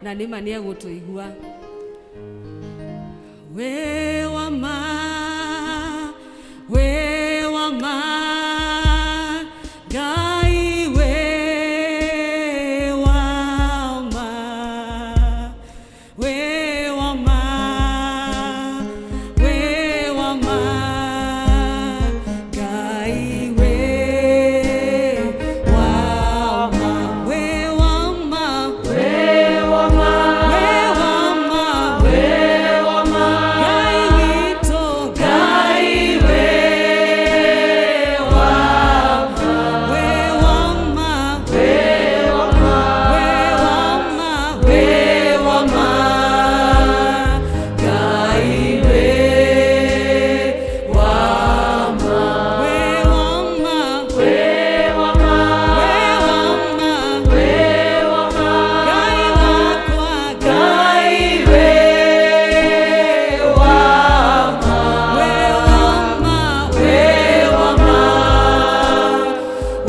Na nĩma nĩ egũtũigua. We wa ma, we wa ma, Ngai we wa ma, we wa ma, we wa ma, Ngai we wa ma, we wa ma, we wa ma, we wa ma, we wa ma, Ngai witũ, Ngai we wa ma, we wa ma, we wa ma, we wa ma, we wa ma, Ngai we wa ma, we wa ma, we wa ma, we wa ma, we wa ma, Ngai wakwa, Ngai we wa ma, we wa ma, we wa ma,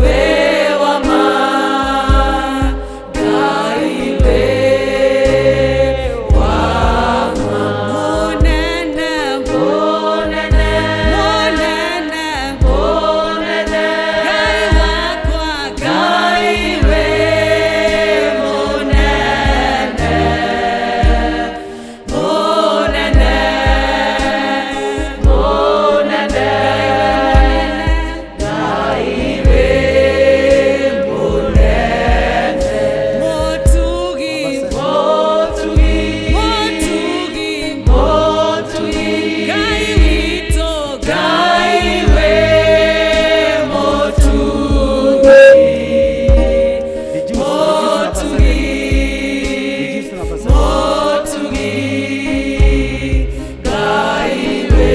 we wa ma, Ngai we wa ma. Mũnene, mũnene, mũnene, mũnene, Ngai wakwa, Ngai we mũnene, mũnene, mũnene, Ngai we mũnene. Mũtugi, mũtugi, mũtugi, mũtugi, Ngai witũ, Ngai we mũtugi, mũtugi, mũtugi, Ngai we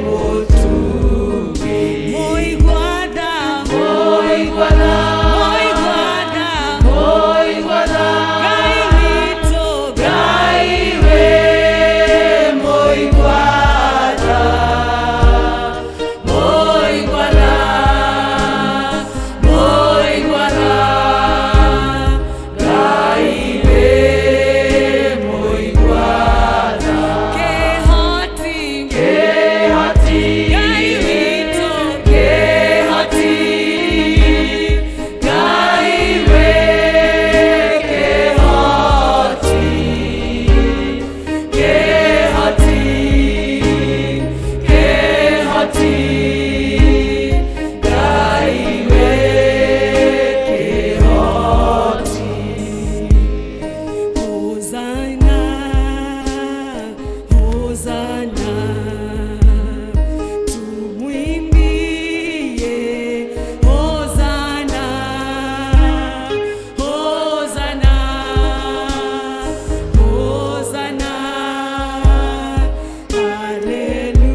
mũtugi. Mũigua tha, mũigua tha, mũigua tha, mũigua tha, Ngai witũ, Ngai we mũigua tha, mũigua tha, mũigua tha, Ngai we mũigua tha. Kĩhoti, kĩhoti, Ngai witũ, kĩhoti, Ngai we kĩhoti, kĩhoti, kĩhoti, Ngai we kĩhoti. Hosanna, Hosanna, tumwimbie. Hosanna, Hosanna, Hosanna,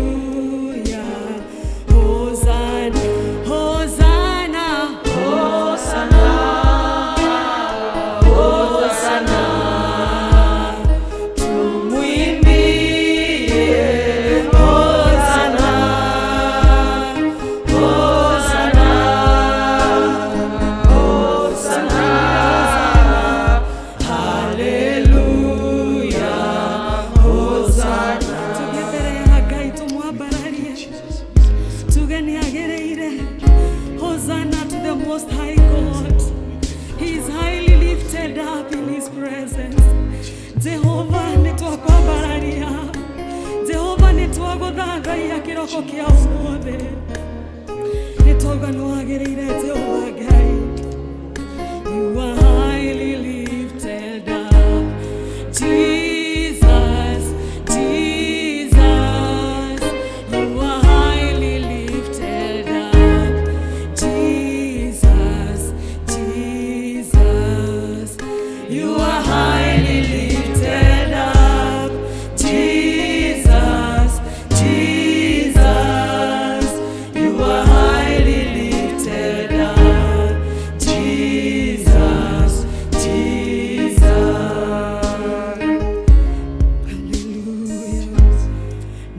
Hallelujah. Hosanna, Hosanna, Hosanna, Hosanna, tumwimbie. Hosanna, Hosanna, Hosanna, Hallelujah, Hosanna. Tũthiĩ mbere ya Ngai tũmwambararie, tuge nĩ agĩrĩire. Hosanna to the Most High God. He is highly lifted up in his presence. Jehova, nĩ twakwambararia. Jehova, nĩ twagũthathaiya kĩroko kĩa ũmũthĩ. Nĩ twauga nĩ wagĩrĩire, Jehova Ngai. You are highly lifted up. Jesus, Jesus, you are highly lifted up. Jesus, Jesus, you are highly lifted up. Jesus, Jesus, you are highly lifted up. Jesus, Jesus. Hallelujah.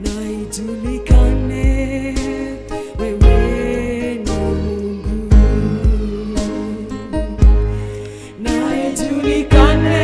Na ijulikane wewe ni Mungu. Na ijulikane.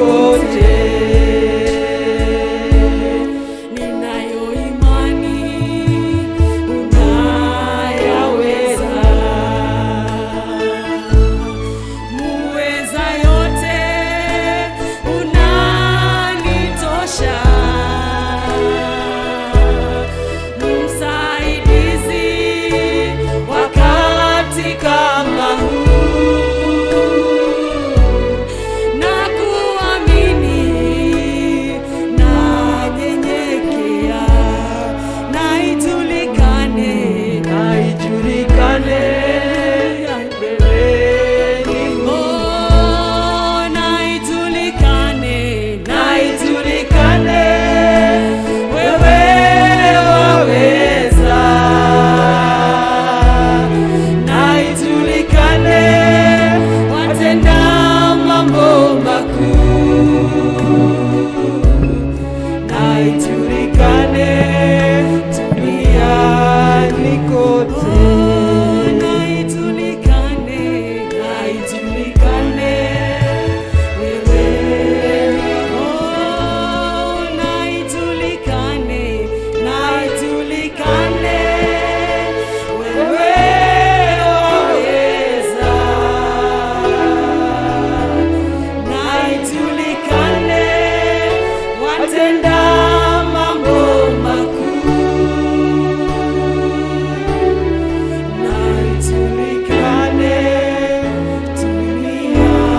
kote. Ninayo imani unayaweza, muweza yote unanitosha, msaidizi wakati kama huu, na kuamini na nyenyekea, na ijulikane, Na ijulikane mbeleni. Oh, na ijulikane, Na ijulikane wewe waweza. Na ijulikane watenda mambo makuu. Na ijulikane duniani kote. Oh, na ijulikane, Na ijulikane wewe. Oh, na ijulikane, Na ijulikane wewe waweza. Na ijulikane watenda mambo makuu. Na ijulikane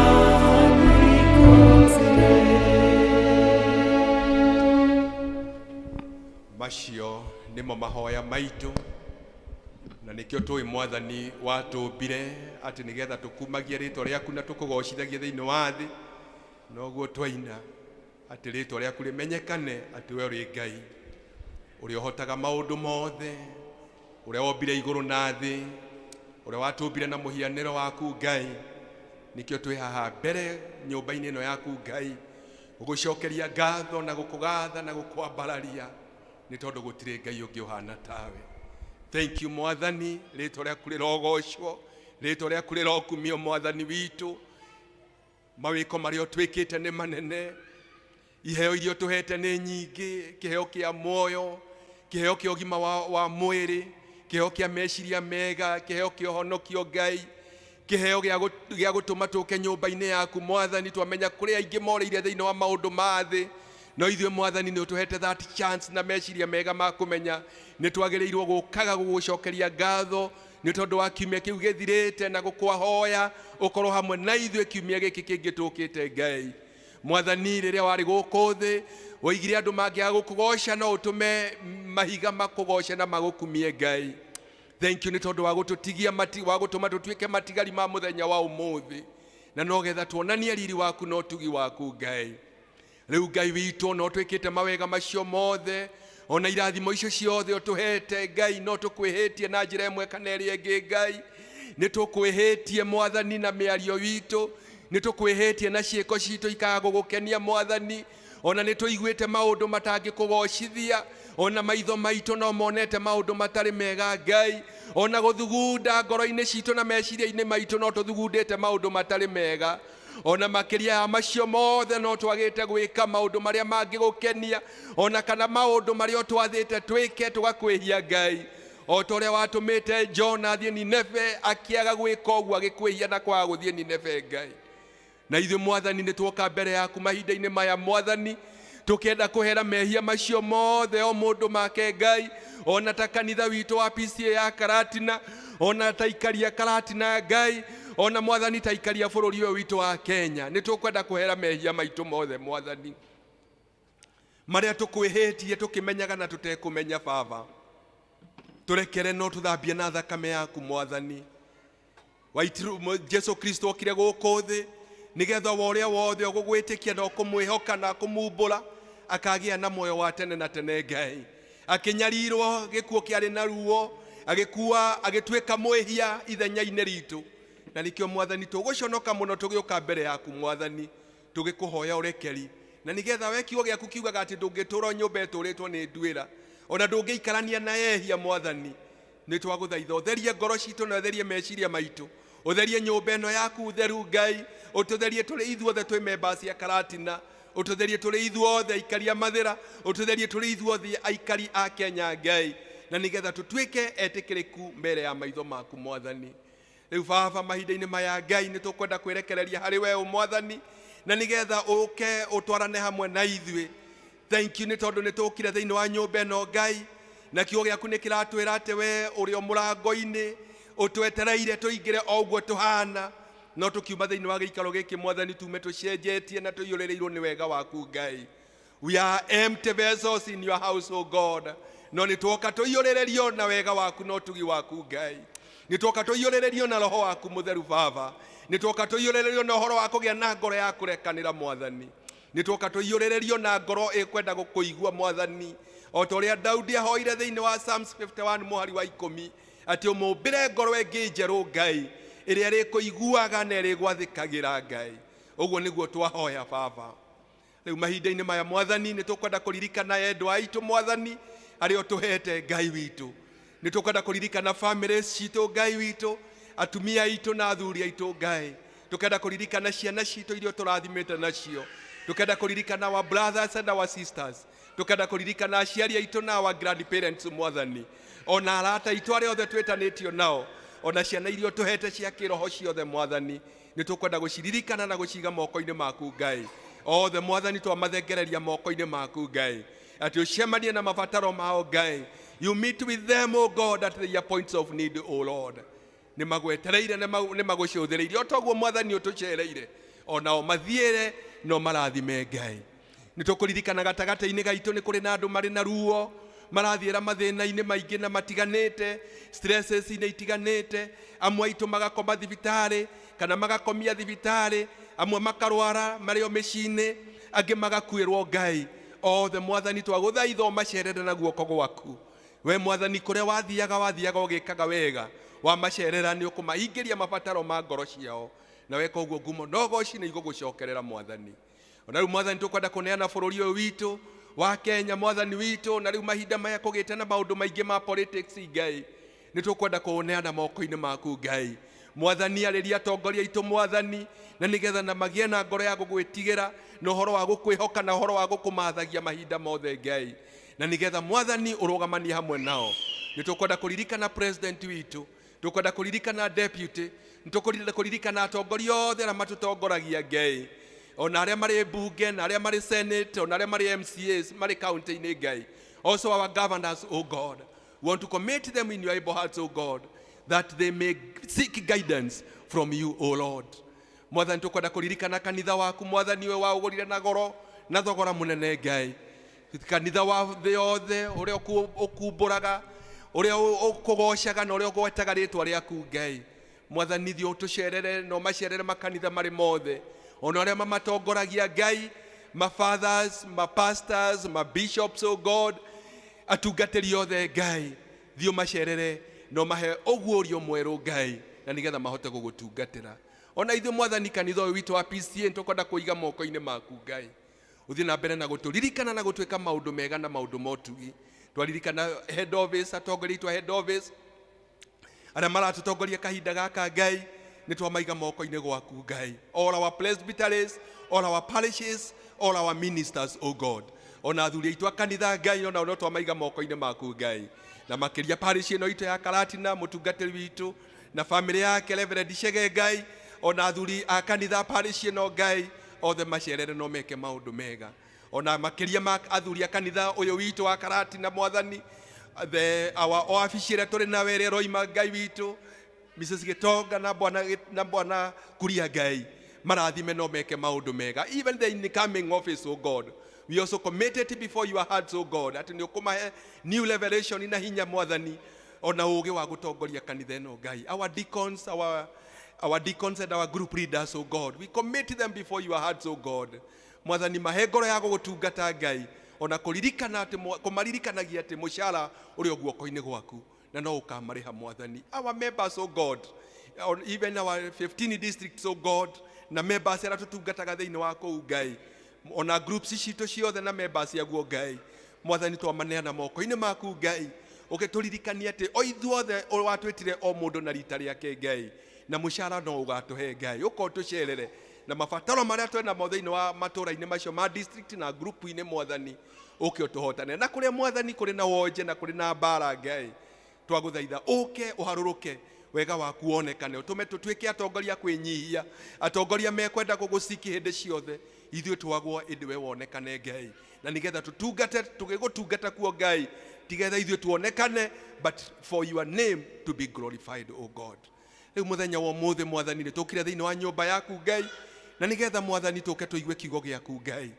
duniani kote. Macio nĩmo mahoya maitũ, na nĩkĩo tũĩ Mwathani watũmbire atĩ nĩgetha tũkumagie rĩtwa rĩaku na tũkũgocithagie thĩinĩ wa thĩ. Noguo twaina atĩ rĩtwa rĩaku rĩmenyekane atĩ we ũrĩ Ngai ũrĩa ũhotaga maũndũ mothe, ũrĩa wombire igũrũ na thĩ, ũrĩa watũmbire na mũhianĩro waku Ngai. Nĩkĩo twĩ haha mbere nyũmba-inĩ ĩno yaku Ngai, gũgũcokeria ngatho na gũkũgatha na gũkwambararia, nĩ tondũ gũtirĩ Ngai ũngĩ ũhana tawe. Thank you Mwathani, rĩtwa rĩaku rĩrogocwo, rĩtwa rĩaku rĩrokumio Mwathani witũ. Mawĩko marĩa ũtwĩkĩte nĩ manene, iheo iria ũtũhete nĩ nyingĩ, kĩheo kĩa muoyo, kĩheo kĩa ũgima wa mwĩrĩ, kĩheo kĩa meciria mega, kĩheo kĩa ũhonokio Ngai, kĩheo gĩa gũtũma tũke nyũmba-inĩ yaku Mwathani. Twamenya kũrĩ aingĩ morĩire thĩinĩ wa maũndũ ma thĩ, no ithuĩ Mwathani nĩ ũtũhete that chance na meciria mega ma kũmenya nĩ twagĩrĩirwo gũkaga gũgũcokeria ngatho nĩ tondũ wa kiumia kĩu gĩthirĩte, na gũkwahoya ũkorwo hamwe na ithuĩ kiumia gĩkĩ kĩngĩ tũkĩte Ngai. Mwathani, rĩrĩa warĩ gũkũ thĩ woigire andũ mangĩaga gũkũgoca no ũtũme mahiga makũgoce na magũkumie Ngai. Thank you nĩ tondũ wa gũtũtigia wa gũtũma tũtuĩke matigari ma mũthenya wa ũmũthĩ, na nogetha tuonanie riri waku na ũtugi waku Ngai. Rĩu Ngai witũ, no twĩkĩte mawega macio mothe, ona irathimo icio ciothe ũtũhete Ngai, no tũkwĩhĩtie na njĩra ĩmwe kana ĩrĩa ĩngĩ Ngai. Nĩ tũkwĩhĩtie Mwathani na mĩario witũ, nĩ tũkwĩhĩtie na ciĩko citũ ikaga gũgũkenia Mwathani, ona nĩ tũiguĩte maũndũ matangĩkũgocithia, ona maitho maitũ no monete maũndũ matarĩ mega Ngai, ona gũthugunda ngoro-inĩ citũ na meciria-inĩ maitũ no tũthugundĩte maũndũ matarĩ mega, ona makĩria ya macio mothe no twagĩte gwĩka maũndũ marĩa mangĩgũkenia, ona kana maũndũ marĩa ũtwathĩte twĩke tũgakwĩhia Ngai. O ta ũrĩa watũmĩte Jona athiĩ Nineve, akĩaga gwĩka ũguo agĩkwĩhia na kwaga gũthiĩ Nineve Ngai. Na ithuĩ Mwathani nĩ tuoka mbere yaku mahinda-inĩ maya Mwathani, tũkĩenda kũhera mehia macio mothe o mũndũ make Ngai, ona ta kanitha witũ wa PCA ya Karatina, ona ta ikaria Karatina Ngai, ona Mwathani ta ikaria bũrũri ũyũ witũ wa Kenya. Nĩ tũkwenda kũhera mehia maitũ mothe Mwathani, marĩa tũkwĩhĩtie tũkĩmenyaga na tũtekũmenya. Baba, tũrekere no tũthambie na thakame yaku Mwathani. Jesu Kristo okire gũkũ thĩ nĩgetha wa ũrĩa wothe ũgũgwĩtĩkia na ũkũmwĩhoka na kũmumbũra akagĩa na muoyo wa tene na tene Ngai. Akĩnyarirwo gĩkuũ kĩarĩ na ruo, agĩkua agĩtuĩka mwĩhia ithenya-inĩ ritũ, na nĩkĩo Mwathani tũgũconoka mũno tũgĩũka mbere yaku Mwathani, tũgĩkũhoya ũrekeri, na nĩgetha we kiugo gĩaku kiugaga atĩ ndũngĩtũra nyũmba ĩtũrĩtwo nĩ nduĩra, ona ndũngĩikarania na ehia Mwathani. Nĩ twagũthaitha ũtherie ngoro citũ na ũtherie meciria maitũ, ũtherie nyũmba ĩno yaku theru Ngai, Ũtũtherie tũrĩ ithuothe twĩ members cia Karatina, ũtũtherie tũrĩ ithuothe aikari a Mathĩra, ũtũtherie tũrĩ ithuothe aikari a Kenya, Ngai, na nĩgetha tũtuĩke etĩkĩrĩku mbere ya maitho maku, Mwathani. Rĩu Baba, mahinda-inĩ maya, Ngai, nĩ tũkwenda kwĩrekereria harĩ we, Mwathani, na nĩgetha ũke ũtwarane hamwe na ithuĩ. Thank you nĩ tondũ nĩ tũkire thĩinĩ wa nyũmba ĩno, Ngai, na kiugo gĩaku nĩ kĩratwĩra atĩ we ũrĩ o mũrango-inĩ ũtwetereire tũingĩre o ũguo tũhana. No tũkiuma thĩinĩ wa gĩikaro gĩkĩ, Mwathani, tume tũcenjetie na tũiyũrĩrĩirwo nĩ wega waku, Ngai. We are empty vessels in your house, O God. No nĩ twoka tũiyũrĩrĩrio na wega waku na ũtugi waku, Ngai. Nĩ twoka tũiyũrĩrĩrio na Roho waku Mũtheru, Baba. Nĩ twoka tũiyũrĩrĩrio na ũhoro wa kũgĩa na ngoro ya kũrekanĩra, Mwathani. Nĩ twoka tũiyũrĩrĩrio na ngoro ĩkwenda gũkũigua, Mwathani, o ta ũrĩa Daudi ahoire thĩinĩ wa Psalms 51 mũhari wa 10 atĩ ũmũmbĩre ngoro ĩngĩ njerũ, Ngai, ĩrĩa ĩrĩkũiguaga na ĩrĩgwathĩkagĩra, Ngai. Ũguo nĩguo twahoya, Baba. Rĩu mahinda-inĩ maya, Mwathani, nĩ tũkwenda kũririkana endwa aitũ, Mwathani, arĩa ũtũhete, Ngai witũ. Nĩ tũkwenda kũririkana famĩlĩ citũ, Ngai witũ, atumia aitũ na athuri aitũ, Ngai. Tũkenda kũririkana ciana citũ iria tũrathimĩte nacio. Tũkenda kũririkana our brothers and our sisters. Tũkenda kũririkana aciari aitũ na our grandparents, Mwathani, ona arata aitũ arĩa othe twĩtanĩtio nao, ona ciana iria ũtũhete cia kĩroho ciothe, Mwathani. Nĩ tũkwenda gũciririkana na gũciga moko-inĩ maku, Ngai. Othe, Mwathani, twamathengereria moko-inĩ maku, Ngai, atĩ ũcemanie na mabataro mao, Ngai. You meet with them, O God, at their points of need, O Lord. Nĩ magwetereire, nĩ magũcũthĩrĩirie o toguo, Mwathani, ũtũcereire. Onao mathiĩre no marathime, Ngai. Nĩ tũkũririkana gatagatĩ-inĩ gaitũ nĩ kũrĩ na andũ marĩ na ruo, marathiĩra mathĩna-inĩ maingĩ na matiganĩte, stresses-inĩ itiganĩte. Amwe aitũ magakoma thibitarĩ kana magakomia thibitarĩ, amwe makarwara marĩ o mĩciĩ-inĩ, angĩ magakuĩrwo, Ngai. Othe, Mwathani, twagũthaitha ũmacerere na guoko gwaku. We Mwathani, kũrĩa wathiaga, wathiaga ũgĩkaga wega. Wamacerera nĩ ũkũmahingĩria mabataro ma ngoro ciao, na weka ũguo ngumo na ũgoci nĩ igũgũcokerera, Mwathani. Ona rĩu, Mwathani, tũkwenda kũneana bũrũri ũyũ witũ wa Kenya, Mwathani witũ. Na rĩu mahinda maya kũgĩte na maũndũ maingĩ ma politics, Ngai, nĩ tũkwenda kũũneana moko-inĩ maku, Ngai. Mwathani, arĩria atongoria aitũ, Mwathani, na nĩgetha na magĩe na ngoro ya gũgwĩtigĩra na ũhoro wa gũkwĩhoka na ũhoro wa gũkũmathagia mahinda mothe, Ngai, na nĩgetha, Mwathani, ũrũgamanie hamwe nao. Nĩ tũkwenda kũririkana president witũ, tũkwenda kũririkana deputy, nĩ tũkwenda kũririkana atongoria othe arĩa matũtongoragia, Ngai, ona arĩa marĩ mbunge na arĩa marĩ senate, ona arĩa marĩ MCAs marĩ county-inĩ, Ngai. Also our governors, O God, we want to commit them in your able hearts, O God, that they may seek guidance from you, O Lord. Mwathani, tũkwenda kũririkana kanitha waku, Mwathani, we waũgũrire na goro na thogora mũnene, Ngai, kanitha wa thĩ yothe ũrĩa ũkumbũraga, ũrĩa ũkũgocaga na ũrĩa ũgwetaga rĩtwa rĩaku, Ngai. Mwathani, thiĩ ũtũcerere na ũmacerere makanitha marĩ mothe, ona arĩa mamatongoragia, Ngai, ma fathers, ma pastors, ma bishops, O God, atungatĩri othe, Ngai, thiĩ ũmacerere na ũmahe ũguũrio mwerũ, Ngai, na nĩgetha mahote gũgũtungatĩra. Ona ithuĩ, Mwathani, kanitha ũyũ witũ wa PCA tũkwenda kũiga moko-inĩ maku, Ngai. Ũthiĩ na mbere na gũtũririkana na gũtwĩka maũndũ mega na maũndũ ma ũtugi. Twaririkana head office, atongoria aitũ a head office arĩa maratũtongoria kahinda gaka, Ngai, nĩ twamaiga moko-inĩ gwaku, Ngai. All our presbyteries, all our parishes, all our ministers, O God, ona athuri aitũ a kanitha, Ngai, ona no twamaiga moko-inĩ maku, Ngai, na makĩria parish ĩno itũ ya Karatina, mũtungatĩri witũ na famĩlĩ yake, Reverend Chege, Ngai, ona athuri a kanitha parish ĩno, Ngai, othe macerere no meke maũndũ mega. Ona makĩria ma athuri a kanitha ũyũ witũ wa Karatina, Mwathani, the our wabici ĩrĩa tũrĩ nawe ĩrĩa ĩroima, Ngai witũ, Mrs. Gitonga na bwana Kuria, Ngai, marathime no meke maũndũ mega. Even the incoming office, O God, we also committed before your hearts, O God, atĩ nĩ ũkũmahe new revelation na hinya, Mwathani, ona ũũgĩ wa gũtongoria kanitha ĩno, Ngai. Our deacons and our group leaders, O God, we commit them before your hearts, O God. Mwathani, mahe ngoro ya gũgũtungata, Ngai, ona kũririkana atĩ kũmaririkanagia atĩ mũcara ũrĩ o guoko-inĩ gwaku na no ũkamarĩha, Mwathani. Our members, O God, on even our 15 districts, O God, na members arĩa tũtungataga thĩinĩ wa kũu, Ngai, ona groups citũ ciothe na members aguo, Ngai, Mwathani, twamaneana moko-inĩ maku, Ngai, ũgĩtũririkania atĩ o ithuothe watwĩtire o mũndũ na rita rĩake, Ngai, na mũcara no ũgatũhe, Ngai. Ũka ũtũcerere. Na mabataro marĩa twĩ namo thĩinĩ wa matũũra-inĩ macio ma district na group-inĩ mwathani ũke ũtũhotane. Na kũrĩa mwathani kũrĩ na wonje na kũrĩ na mbara Ngai, twagũthaitha ũke ũharũrũke wega waku wonekane, ũtũme tũtuĩke atongoria kwĩnyihia, atongoria mekwenda gũgũciki hĩndĩ ciothe, ithuĩ twagwo ĩndĩ we wonekane Ngai, na nĩgetha tũtungate tũgĩgũtungata kuo Ngai, tigetha ithuĩ tuonekane, but for your name to be glorified, O God. Rĩu mũthenya wa ũmũthĩ mwathani nĩ tũkire thĩinĩ wa nyũmba yaku Ngai, na nĩgetha mwathani tũke tũigue kiugo gĩaku Ngai,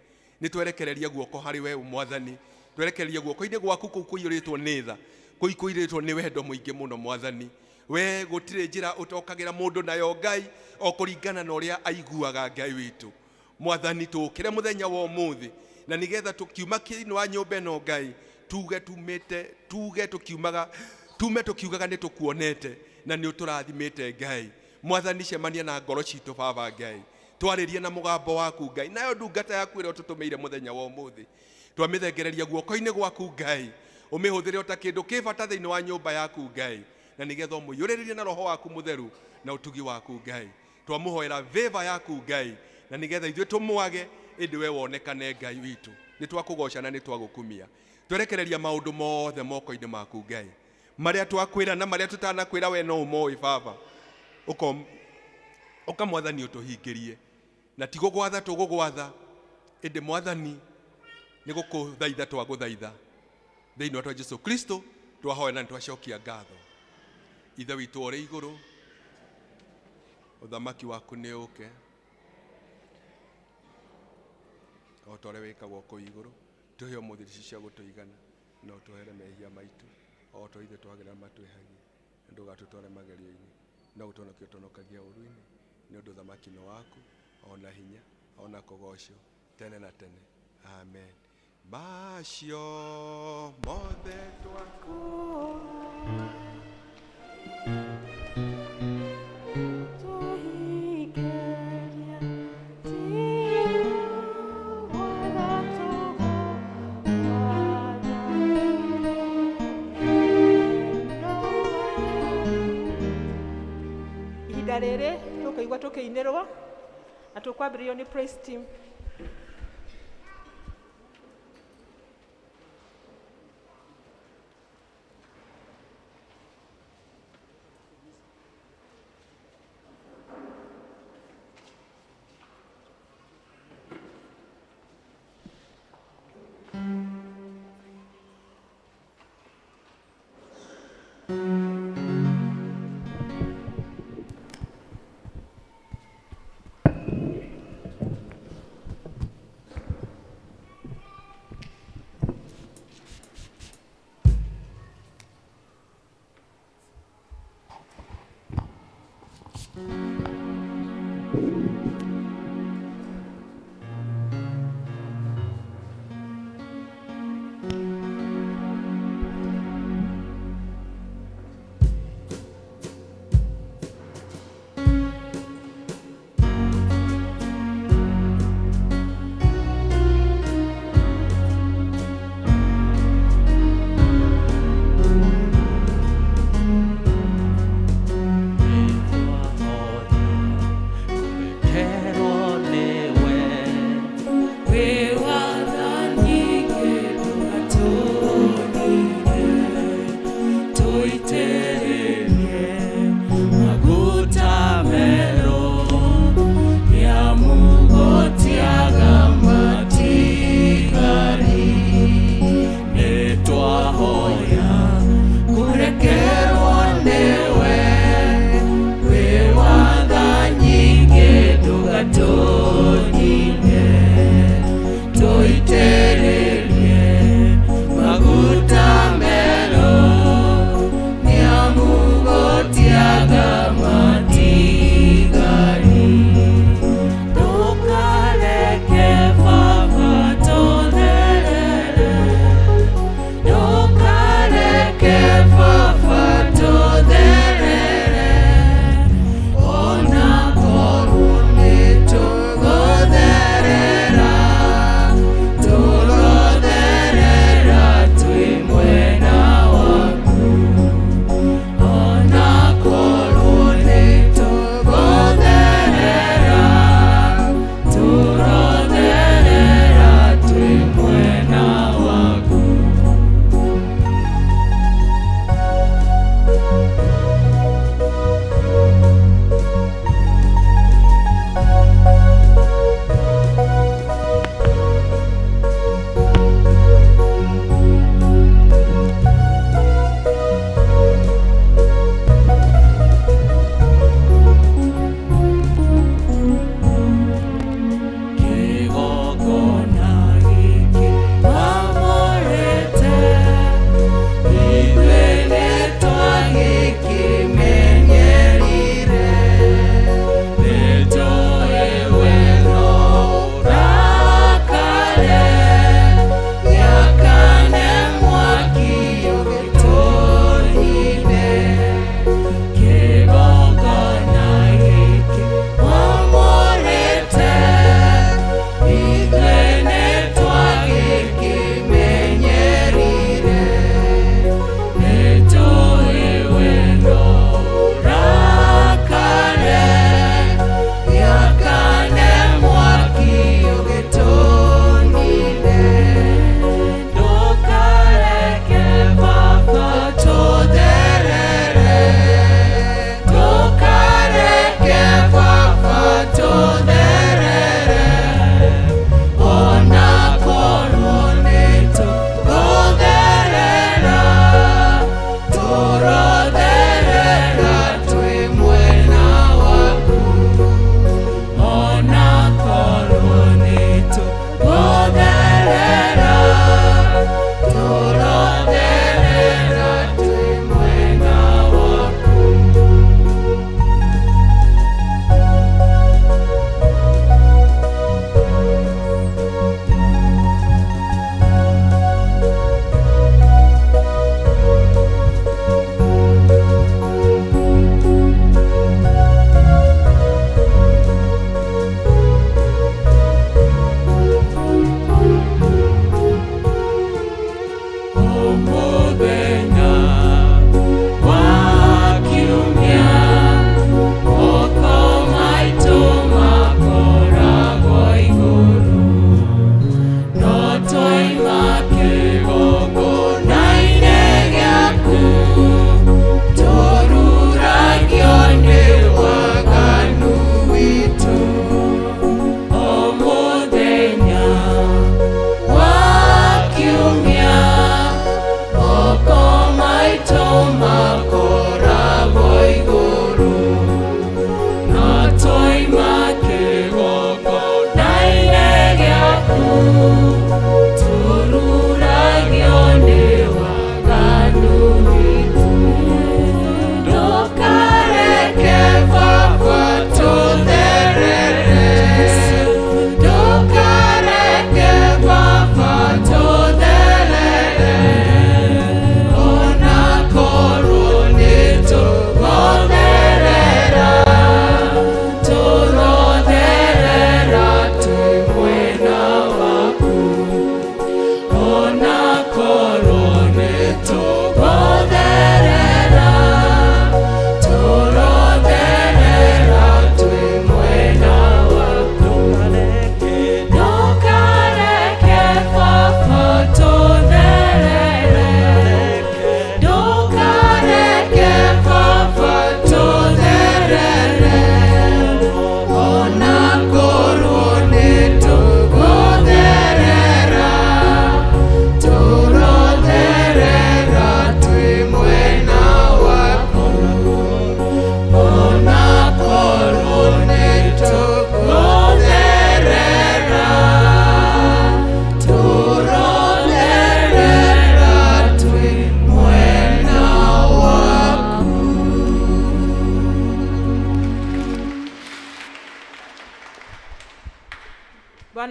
nĩ twerekereria guoko harĩ we mwathani, twerekereria guoko-inĩ gwaku kũu kũiyũrĩtwo nĩ tha, kũu kũiyũrĩtwo nĩ wendo mũingĩ mũno mwathani. We gũtirĩ njĩra ũtokagĩra mũndũ nayo Ngai, o kũringana na ũrĩa aiguaga Ngai witũ. Mwathani tũkĩre mũthenya wa ũmũthĩ, na nĩgetha tũkiuma thĩinĩ wa nyũmba ĩno Ngai, tuge tumĩte, tuge tũkiumaga, tume tũkiugaga nĩ tũkuonete na nĩ ũtũrathimĩte Ngai. Mwathani cemania na ngoro citũ Baba Ngai, twarĩrie na mũgambo waku Ngai, nayo ndungata yaku ĩrĩa ũtũtũmĩire mũthenya wa ũmũthĩ twamĩthengereria guoko-inĩ gwaku Ngai, ũmĩhũthĩre o ta kĩndũ kĩ bata thĩinĩ wa nyũmba yaku Ngai, na nĩgetha ũmũiyũrĩrĩrie na roho waku mũtheru na ũtugi waku Ngai. Twamũhoera favor yaku Ngai, na nĩgetha ithuĩ tũmwage ĩndĩ we wonekane Ngai witũ. Nĩ twakũgoca na nĩ twagũkumia. Twerekereria maũndũ mothe moko-inĩ maku Ngai, marĩa twakwĩra na marĩa tũtanakwĩra we no ũmoĩ Baba. Ũka mwathani ũtũhingĩrie, na ti gũgwatha tũgũgwatha, ĩndĩ mwathani nĩ gũkũthaitha twagũthaitha thĩinĩ wa Jesu Kristo twahoya na nĩtwacokia ngatho. Ithe witũ ũrĩ igũrũ, ũthamaki waku nĩ ũke o ta ũrĩa wĩkagwo kũu igũrũ. Tũhe ũmũthĩ irio cia gũtũigana, na ũtũhere mehia maitũ o ta ithuĩ twagĩra matwĩhagia, na ndũgatũtware magerio-inĩ, no ũtũhonokie ũtũhonokagie ũũru-inĩ, nĩ ũndũ ũthamaki nĩ waku, ona hinya, ona kũgocwo tene na tene. Amen. Macio mothe Ihinda rĩrĩ tũkũigua tũkĩinĩrwo na tũkwambĩrĩrio nĩ praise team.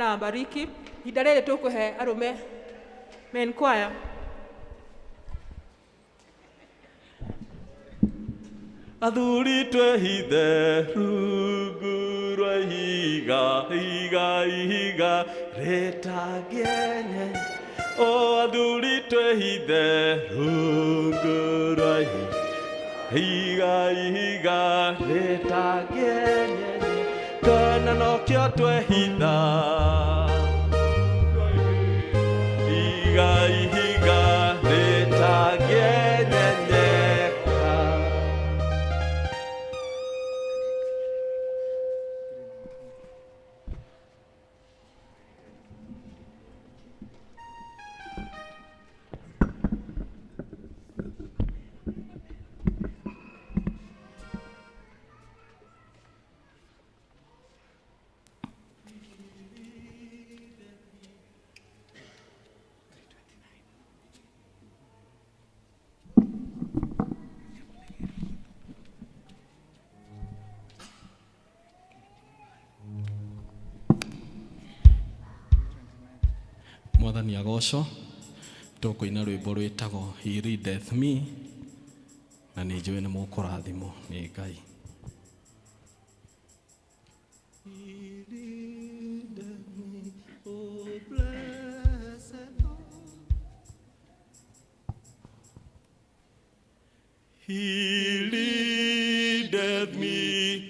Bwana awabariki. Ihinda rĩrĩ tũkũhe arũme men choir. Athuri twehithe rungu rwa ihiga ihiga ihiga rĩtangĩenye o athuri twehithe rungu rwa ihiga ihiga rĩtangĩenye kana nokĩo twehitha ihiga ihiga rĩtangĩenyenyeka. Mwathani agocwo. Tũkũina rwĩmbo rwĩtagwo He Leadeth Me, na nĩ njũĩ nĩ mũkũrathimwo nĩ Ngai. He leadeth me, oh blessed Lord. He leadeth me,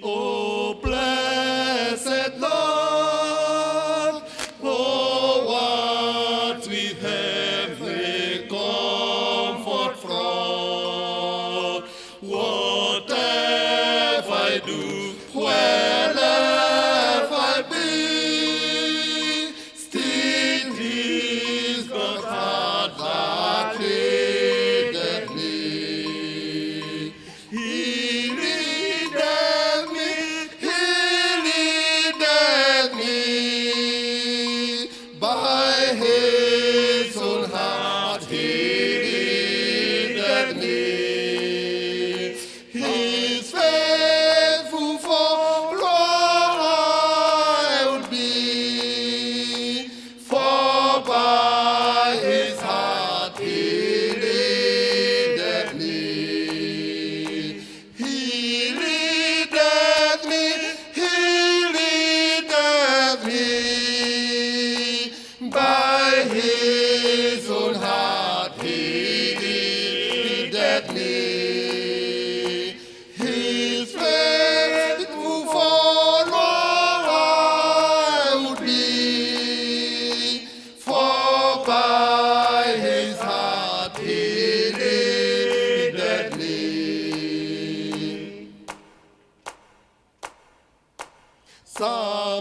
oh blessed Lord, oh what with heavenly comfort fraught. Whatever I do, wherever I be, still is God's heart that leadeth me. He leadeth me, he leadeth me, by his own heart he leadeth me. His faithful follower I would be, for by his heart he leadeth me. He leadeth me, he leadeth me, by his own heart he leadeth me. His faithful follower I would be, for by his heart he leadeth me.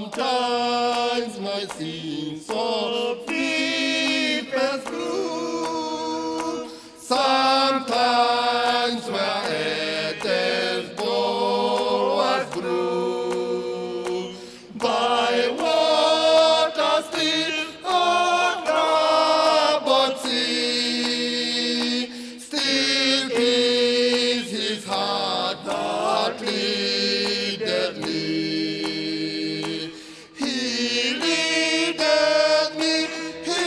Sometimes my sins of deepest gloom, sometimes where Eden's boas grew, by water still or troubled sea, still is his heart that leadeth me. He leadeth me, he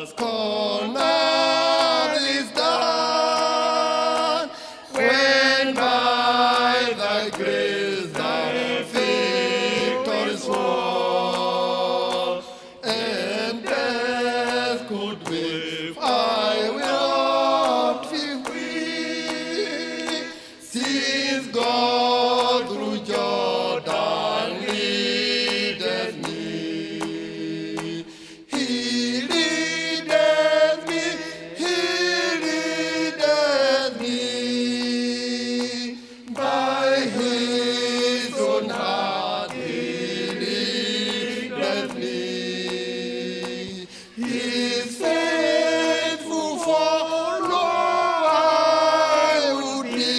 Scorner is done, when by thy grace thy victory is won, and death could wave, I will not be weak, since God through Jordan leadeth me. He leadeth me, he leadeth me, by his own heart he leadeth me. His faithful follower I would be,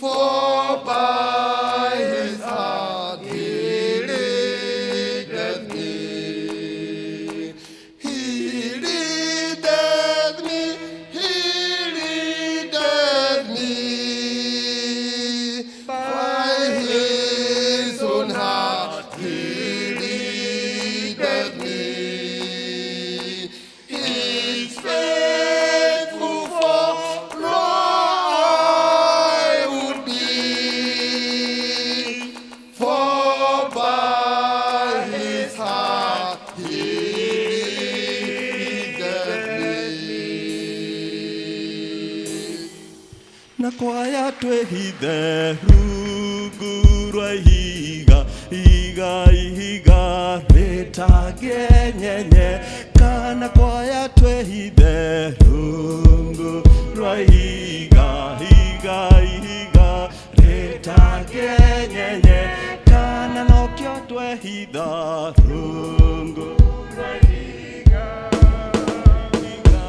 for by his heart he leadeth me. He leadeth me, he leadeth me, by his own heart he leadeth me. His faithful follower I would be, for by his heart he leadeth me. Na kwaya twĩhithe rungu rwa ihiga ihiga ihiga rĩtangĩenyenye kana kwaya twĩhithe rungu rwa ihiga ihiga ihiga rĩtangĩenyenye kana nokĩo twehitha rungu rwa ihiga ihiga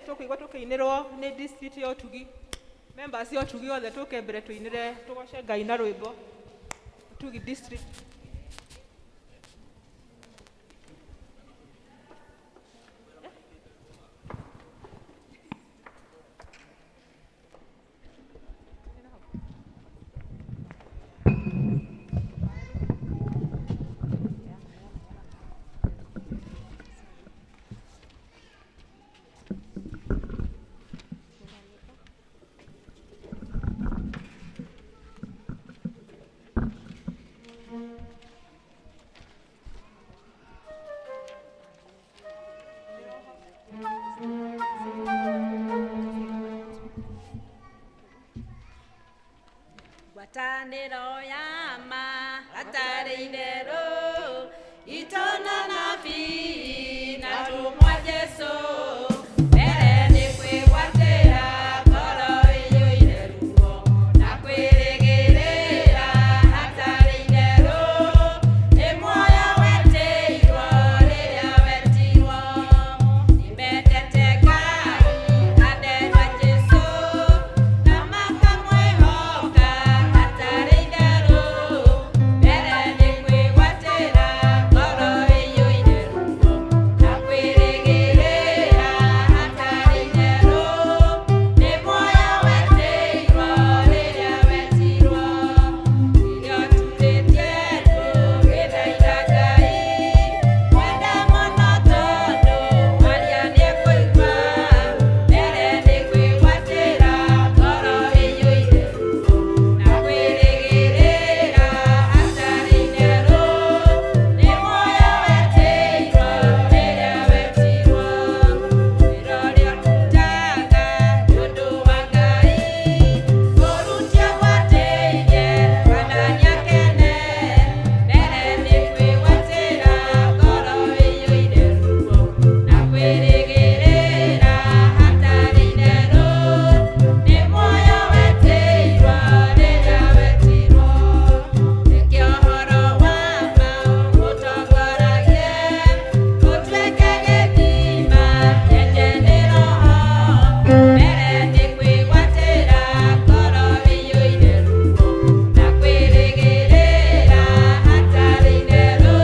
Tũkũigua tũkĩinĩrwo nĩ district ya Ũtugi. Members ya Ũtugi othe tũke mbere tũinĩre tũgoce Ngai na rwĩmbo. Ũtugi district. Ngwatanĩro ya ma hatarĩ itherũ itona nabii na tũmwa Jesũ mbere nĩ kwĩgwatĩra ngoro ĩiyũire ruo na kwĩrĩgĩrĩra hatarĩ itherũ nĩ muoyo wetĩirwo rĩrĩa wetirwo nĩmendete Ngai andendwa Jesũ na makamwĩhoka hatarĩ itherũ mbere nĩ kwĩgwatĩra ngoro ĩiyũire ruo na kwĩrĩgĩrĩra hatarĩ itherũ nĩ muoyo wetĩirwo rĩrĩa wetirwo irio turĩtie tũgĩthaitha Ngai mwende mũno tondũ mwaria nĩekũigua mbere nĩ kwĩgwatĩra ngoro ĩiyũire ruo na kwĩrĩgĩrĩra hatarĩ itherũ nĩ muoyo wetĩirwo rĩrĩa wetirwo wĩra ũrĩa ũrutaga nĩ ũndũ wa Ngai kũrutia gwatĩirie mwana nĩakene mbere nĩ kwĩgwatĩra ngoro ĩiyũire ruo na kwĩrĩgĩrĩra hatarĩ itherũ nĩ muoyo wetĩirwo rĩrĩa wetirwo reke ũhoro wa ma ũgũtongoragie ũtuĩke gĩthima kĩenje nĩ Roho mbere nĩ kwĩgwatĩra ngoro ĩiyũire ruo na kwĩrĩgĩrĩra hatarĩ itherũ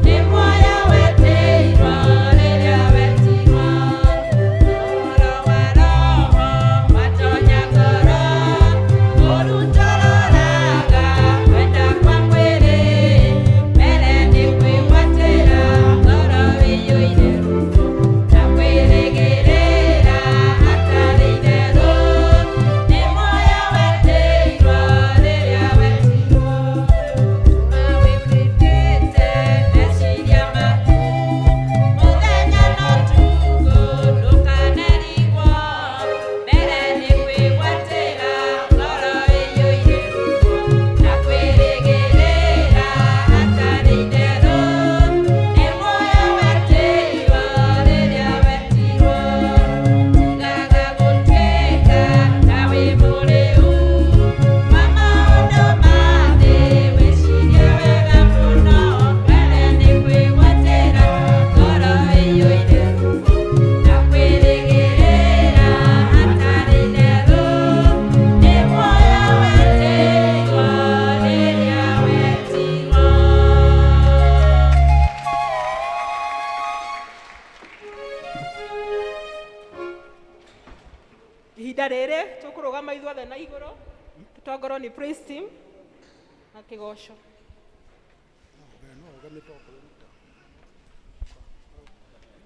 nĩ muoyo wetĩirwo rĩrĩa wetirwo ũhoro wa Roho watonya ngoro ũrutũrũraga kwenda kwa mwĩrĩ mbere nĩ kwĩgwatĩra ngoro ĩiyũire ruo na kwĩrĩgĩrĩra hatarĩ itherũ nĩ muoyo wetĩirwo rĩrĩa wetirwo tũma wĩrutĩte meciria maku mũthenya na ũtukũ ndũkanarigwo mbere nĩ kwĩgwatĩra ngoro ĩiyũire ruo na kwĩrĩgĩrĩra hatarĩ itherũ nĩ muoyo wetĩirwo rĩrĩa wetirwo tigaga gũtuĩka ta wĩ mũrĩu wa maũndũ ma thĩ wĩcirie wega mũno mbere nĩ kwĩgwatĩra ngoro ĩiyũire ruo na kwĩrĩgĩrĩra hatarĩ itherũ nĩ muoyo wetĩirwo rĩrĩa wetirwo. Ihinda rĩrĩ tũkũrũgama ithuothe na igũrũ tũtongorwo nĩ praise team na kĩgoco.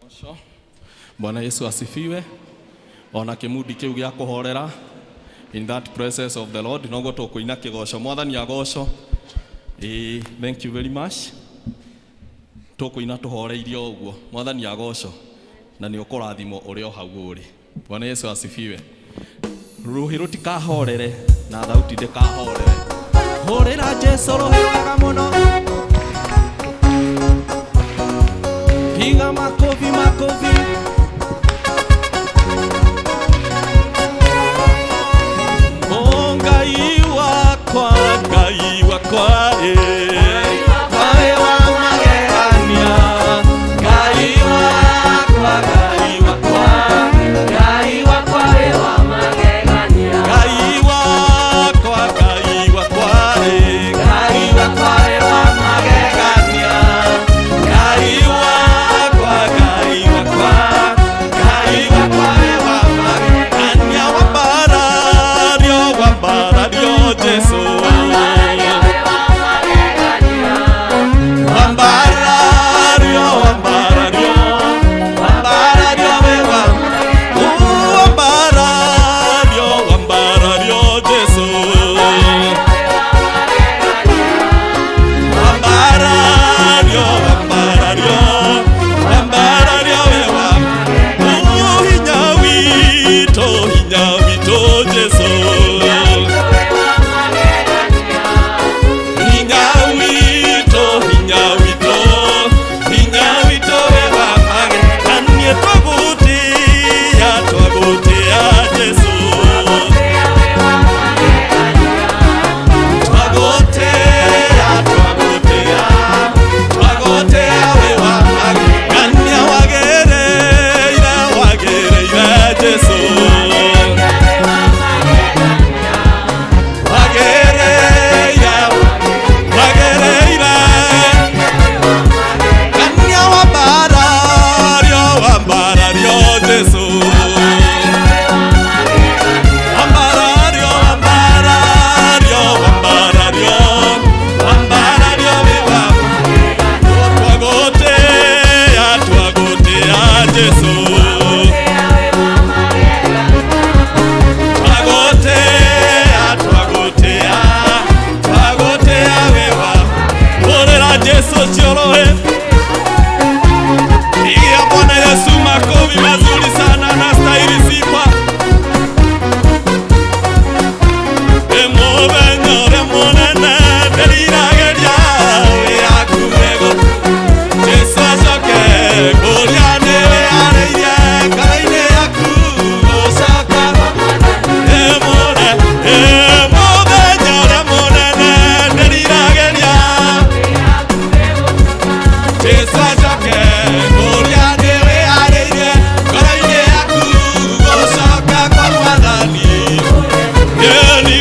Ũcio. Bwana Yesu asifiwe. Ona kimundi kiu gĩa kũhorera in that presence of the Lord noguo tũkũina kĩgoco mwathani agoco. Ĩĩ, thank you very much. Tũkũina tũhoreirie o ũguo mwathani agoco na nĩ ũkũrathimwo ũrĩ o hau ũrĩ. Bwana Yesu asifiwe. Rũhĩ rũtikahorere na thauti ndĩkahorere. Hũrĩra Jesu rũhĩ rwega mũno. Piga makofi makofi. Oh, Ngai wakwa, Ngai wakwa, eh. Ngai wa magegania, Ngai wakwa, Ngai wakwa,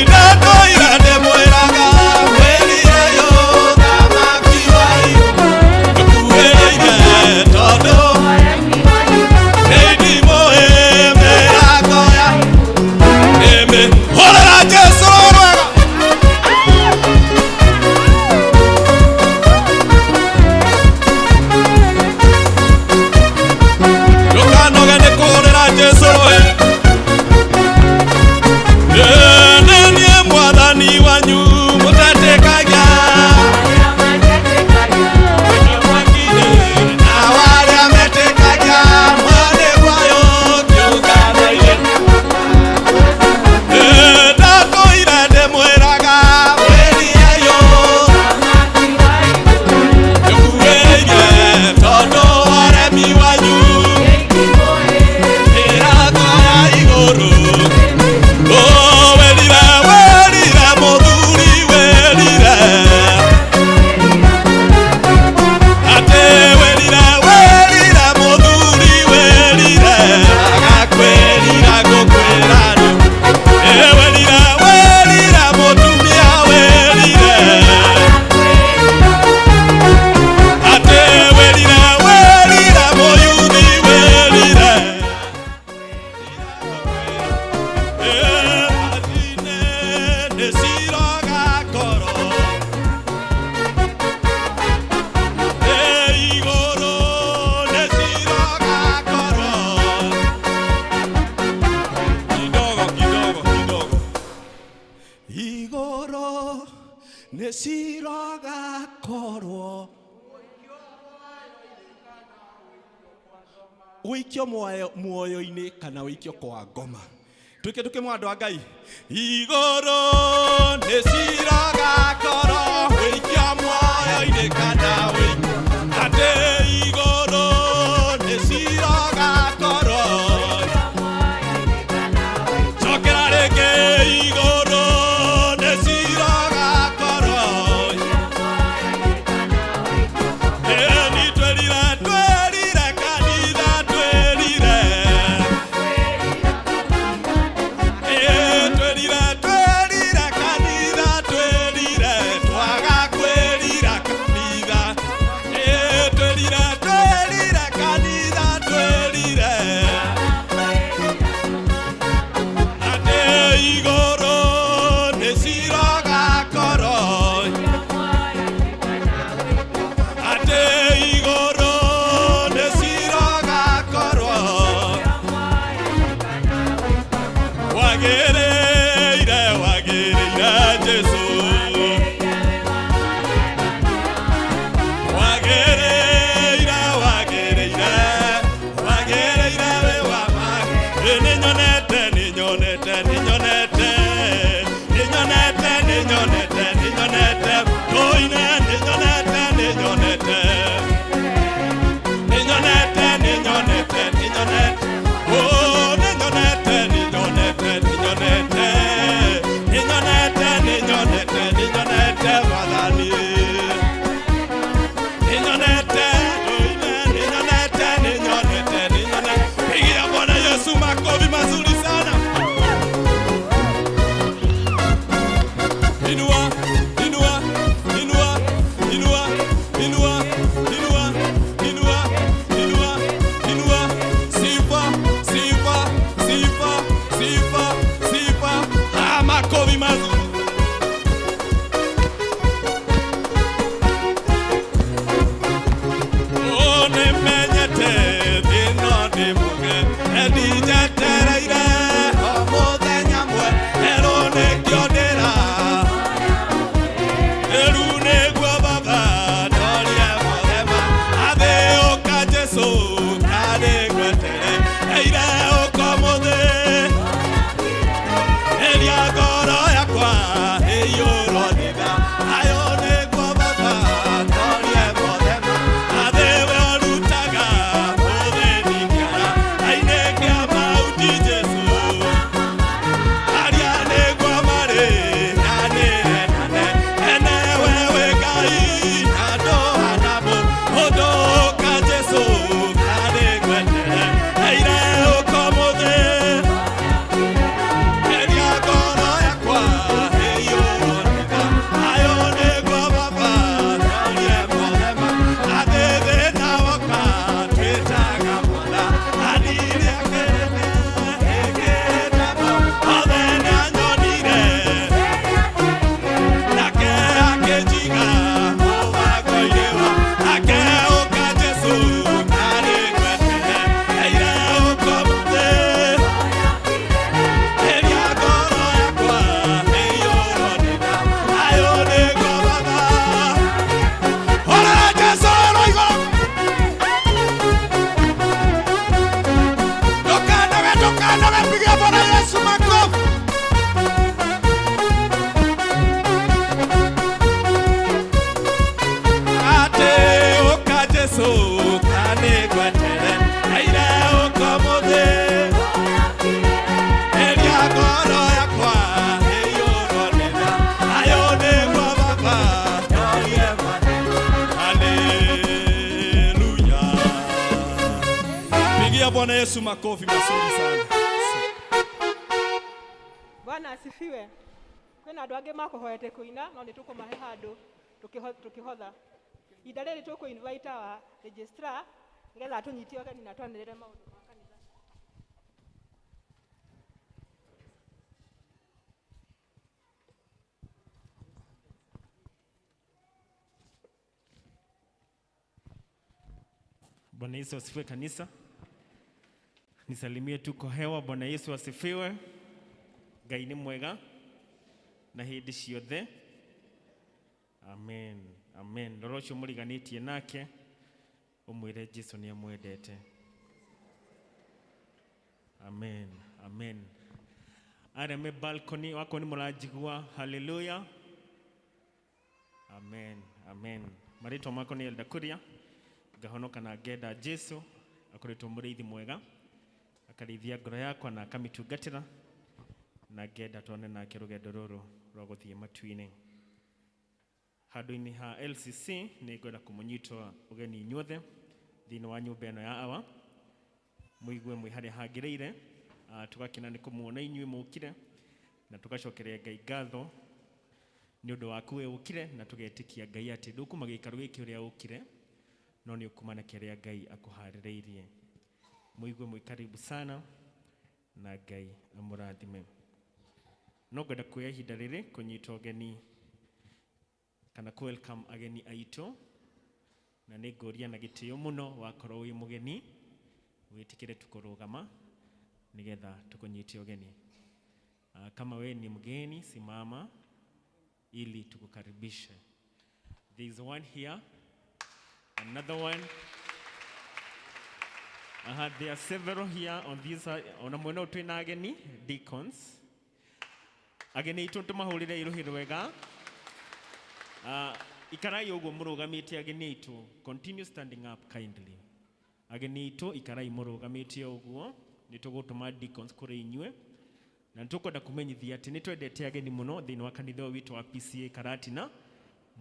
Ndatũire ndĩmwĩraga wĩrire yo thamaki wa igũrũ ndũkuhĩrĩire tondũ nĩ ndimũ ĩ mĩrango ya ĩmĩ hũrĩra Jesũ rwega. Ndũkanoge nĩ kũhũrĩra Jesũ rũĩ. Nĩ niĩ mwathani wanyu mũtetĩkagia na arĩa metĩkagia mwarĩ wayo kĩũngano-inĩ. Ndatũire ndĩmwĩraga wĩrire yo ndũkuhĩrĩirie tondũ ũremi wanyu mĩrango ya igũrũ. Oh, werire, werire, mũthuri werire. Atĩ werire, werire, mũthuri werire. Agakwĩrira ngũkwĩra rĩu. Ĩ werire, werire, mũtumia werire. Atĩ werire, werire, mũyuthi werire. Igoro nĩcirogakorwo wĩikio muoyo-inĩ kana wĩikio kwa ngoma twĩke tũkĩmwe andũ a Ngai igũrũ nĩcirogakorwo wĩikio muoyo-inĩ kana wĩikio atĩ igũrũ nĩcirogakorwo cokera rĩngĩ igũrũ nĩcirogakorwo Ĩni twĩrire twĩrire kanitha twĩrire Ĩ twĩrire twĩrire kanitha twĩrire twaga kwĩrira kanitha Ĩ twĩrire twĩrire kanitha twĩrire Atĩ igũrũ nĩcirogakorwo atĩ igũrũ nĩcirogakorwo wagĩrĩire wagĩrĩire Jesũ wagĩrĩire wagĩrĩire wagĩrĩire wĩ wa ma Ĩ nĩnyonete nĩnyonete nĩnyonete nĩnyonete nĩnyonete nĩnyonete tũine nĩnyonete nĩnyonete nĩnyonete nĩnyonete nĩnyonete Oh, nĩnyonete nĩnyonete nĩnyonete nĩnyonete nĩnyonete nĩnyonete Mwathani nĩnyonete tũine nĩnyonete nĩnyonete nĩnyonete. Pigia Bwana Yesu makofi mazuri sana. Inua, inua, inua, inua, inua, inua, inua, inua, inua. Sifa, sifa, sifa, sifa, sifa. Ah, makofi mazuri. Oh, nĩmenyete thĩna ndĩ mũge nĩnjetereire o mũthenya mwerũ nĩkĩo ndĩra rĩu nĩguo baba ndorire mũthema athĩ ũka Jesũ karĩ ngwetere eire ũka mũthĩ ĩria ngoro yakwa Bwana Yesu makofi mazuri sana. Bwana asifiwe. Kwĩna andũ angĩ makũhoete kũina no nĩ tũkũmahe handũ tũkĩhotha. Ihinda rĩrĩ tũkũ invite our registrar nĩgetha atũnyitie ũgeni na twanĩrĩre maũndũ ma kanitha. Bwana Yesu asifiwe kanisa. Nisalimie tu kwa hewa. Bwana Yesu asifiwe. Ngai nĩ mwega na hĩndĩ ciothe. Amen. Amen. Rora ũcio mũriganĩtie nake ũmwĩre Jesu nĩ amwendete. Amen. Amen. Arĩa me balcony wako nĩ mũranjigua. Hallelujah. Amen. Amen. Marĩtwa makwa nĩ Elder Kuria. Ngahonoka na ngenda Jesu akoretwo mũrĩithi mwega akarĩithia ngoro yakwa na akamĩtungatĩra na ngenda tuone nake rũgendo rũrũ rwa gũthiĩ matu-inĩ. Handũ-inĩ ha LCC nĩ ngwenda kũmũnyita ũgeni inyuothe thĩinĩ wa nyũmba ĩno ya awa mũigue mwĩ harĩa hangĩrĩire. Tũgakena nĩ kũmuona inyuĩ mũkire na tũgacokeria Ngai ngatho nĩ ũndũ waku we ũkire na tũgetĩkia Ngai atĩ ndũkuma gĩikaro gĩkĩ ũrĩa ũkire no nĩ ũkuma na kĩrĩa Ngai akũharĩrĩirie. Mũigue mwĩ karibu sana na Ngai amũrathime. No ngwenda kuoya ihinda rĩrĩ kũnyita ũgeni kana kũ welcome ageni aitũ na nĩ ngũria na gĩtĩo mũno wakorwo wĩ mũgeni wĩtĩkĩre tukũrũgama nĩgetha tũkũnyite ũgeni. Kama we ni mgeni simama ili tukukaribishe. There is one here, another one. There are several here on this side. Ona mwena ũyũ twĩna ageni deacons. Ageni aitũ tũmahũrĩre irũhĩ rwega. Ikarai ũguo mũrũgamĩte ageni aitũ. Continue standing up kindly. Ageni aitũ ikarai mũrũgamĩte ũguo. Nĩ tũgũtũma deacons kũrĩ inyuĩ. Na nĩ tũkwenda kũmenyithia atĩ nĩ twendete ageni mũno thĩinĩ wa kanitha ũyũ witũ wa PCA Karatina.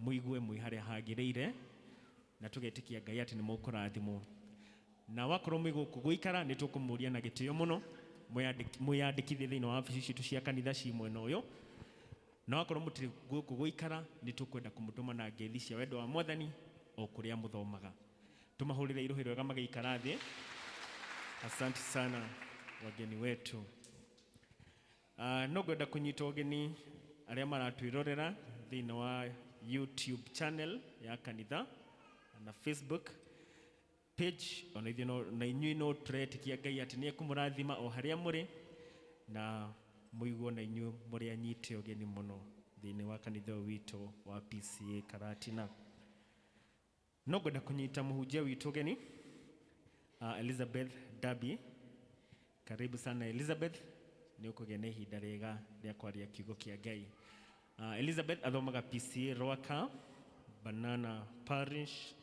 Mũigue mwĩ harĩa hagĩrĩire na tũgetĩkia Ngai atĩ nĩ mũkũrathimwo. Na wakorwo mwĩ gũkũ gũikara nĩ tũkũmũria na gĩtĩo mũno mwĩyandĩkithie thĩinĩ wa wabici citũ cia kanitha ci mwena ũyũ. Na wakorwo mũtirĩ gũkũ gũikara nĩ tũkwenda kũmũtũma na ngeithi cia wendo wa Mwathani o kũrĩa mũthomaga. Tũmahũrĩre irũhĩ rwega magĩikara thĩ. Asante sana wageni wetu. No ngwenda kũnyita ũgeni arĩa maratwĩrorera thĩinĩ wa YouTube channel ya kanitha na Facebook page. Ona ithuĩ na inyuĩ no tũretĩkia Ngai atĩ nĩ ekũmũrathima o harĩa mũrĩ na mũigue na inyuĩ mũrĩ anyite ũgeni mũno thĩinĩ wa kanitha ũyũ witũ wa PCA Karatina. No ngwenda kũnyita mũhunjia witũ ũgeni, Elizabeth Dabi. Karibu sana Elizabeth, nĩ ũkũgĩa na ihinda rĩega rĩa kwaria kiugo kĩa Ngai. Elizabeth athomaga PCA Rwaka, Banana Parish,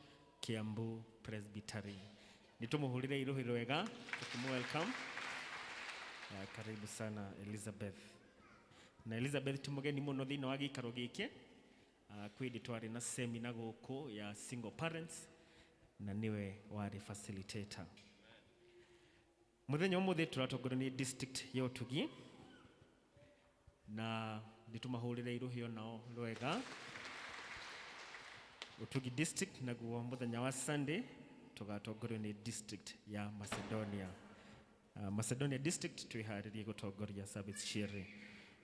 Kiambu Presbytery. Nĩ tũmũhũrĩre irũhĩ rwega tũkĩmũ welcome. Karibu sana Elizabeth. Na Elizabeth ti mũgeni mũno thĩinĩ wa gĩikaro gĩkĩ. Kwĩ hĩndĩ twarĩ na semina gũkũ ya single parents na nĩwe warĩ facilitator. Mũthenya ũmũthĩ tũratongorio nĩ district ya Ũtugi na nĩ tũmahũrĩre irũhĩ onao rwega. Ũtugi district naguo mũthenya wa Sunday tũgatongorio nĩ district ya Macedonia. Macedonia district twĩharĩrie gũtongoria service cierĩ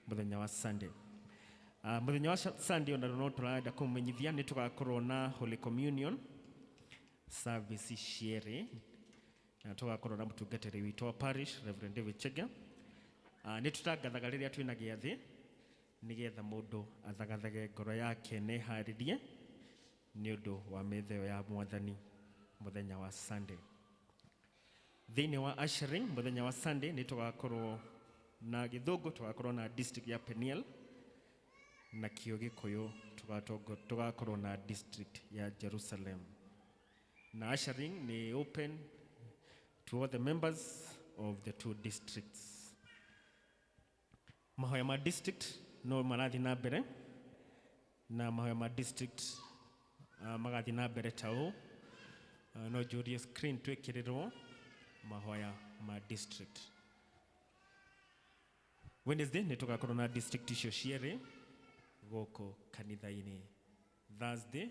mũthenya wa Sunday. Mũthenya wa Sunday ona no tũrenda kũmenyithia nĩ tũgakorwo na Holy Communion service cierĩ na tũgakorwo na mũtungatĩri witũ wa parish Reverend David Chege. Nĩ tũtangathaga rĩrĩa twĩna gĩathĩ nĩgetha mũndũ athagathage ngoro yake na eharĩrie nĩ ũndũ wa metha ĩyo ya Mwathani mũthenya wa Sunday. Thĩinĩ wa ushering mũthenya wa Sunday nĩ tũgakorwo na gĩthũngũ, tũgakorwo na district ya Peniel, na kĩo gĩkũyũ tũgakorwo na district ya Jerusalem. Na ushering nĩ open to all the members of the two districts. Mahoya ma district no marathiĩ na mbere, na mahoya ma district magathiĩ na mbere ta ũũ. No njũrie screen twĩkĩrĩrwo mahoya ma district. Wednesday nĩ tũgakorwo na district icio cierĩ gũkũ kanitha-inĩ. Thursday